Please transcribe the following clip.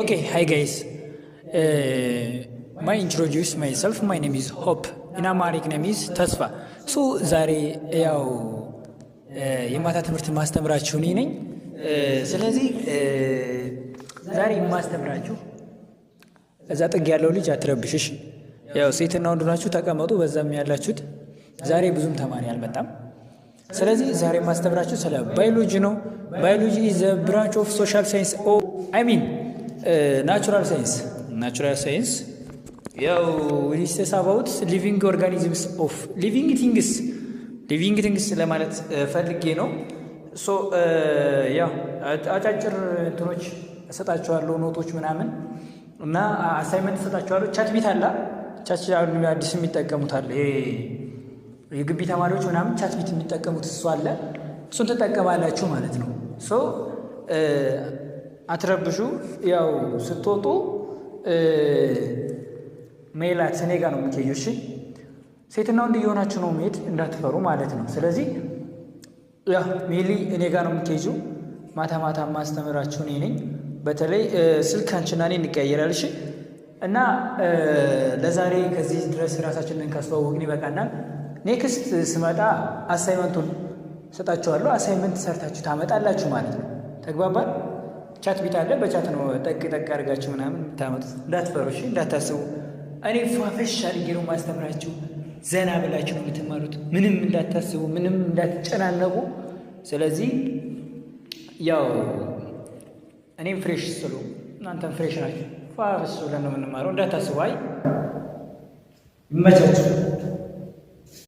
Okay, hi guys. My introduce myself. My name is Hope. In Amharic name is ተስፋ። So ዛሬ ያው የማታ ትምህርት ማስተምራችሁ እኔ ነኝ። ስለዚህ ዛሬ የማስተምራችሁ፣ እዛ ጥግ ያለው ልጅ አትረብሽሽ። ያው ሴትና ወንድ ናችሁ ተቀመጡ። በዛም ያላችሁት ዛሬ ብዙም ተማሪ አልመጣም። ስለዚህ ዛሬ የማስተምራችሁ ስለ ባዮሎጂ ነው። Biology is branch of social science, oh, I mean natural science. Natural science ያው discuss about living organisms of living things, living things ለማለት ፈልጌ ነው። So ያው አጫጭር እንትኖች እሰጣችኋለሁ፣ note ኦች ምናምን እና assignment እሰጣችኋለሁ። Chat bit አለ፣ chat አዲስ የሚጠቀሙት አለ። የግቢ ተማሪዎች ምናምን chat bit የሚጠቀሙት እሱ አለ። እሱን ትጠቀማላችሁ ማለት ነው። So አትረብሹ። ያው ስትወጡ ሜላት እኔ ጋር ነው የምትሄጁ። እሺ፣ ሴትና ወንድ እየሆናችሁ ነው መሄድ፣ እንዳትፈሩ ማለት ነው። ስለዚህ ያው ሜሊ እኔ ጋር ነው የምትሄጁ። ማታ ማታ ማስተምራችሁ እኔ ነኝ። በተለይ ስልክ አንቺና እኔ እንቀያየራል። እሺ፣ እና ለዛሬ ከዚህ ድረስ ራሳችንን ካስተዋወቅን ይበቃናል። Next ስመጣ assignment ኡን ሰጣችኋለሁ። Assignment ሰርታችሁ ታመጣላችሁ ማለት ነው። ተግባባን? Chat bit አለ። በ chat ነው ጠቅ ጠቅ አድርጋችሁ ምናምን የምታመጡት። እንዳትፈሩ እሺ፣ እንዳታስቡ። እኔ ፏፈሽ አድርጌ ነው ማስተምራችሁ። ዘና ብላችሁ ነው የምትማሩት። ምንም እንዳታስቡ፣ ምንም እንዳትጨናነቁ። ስለዚህ ያው እኔም fresh ስሉ እናንተም fresh ናችሁ። ፏፈሽ ብለን ነው የምንማረው። እንዳታስቡ። አይ ይመቻችሁ።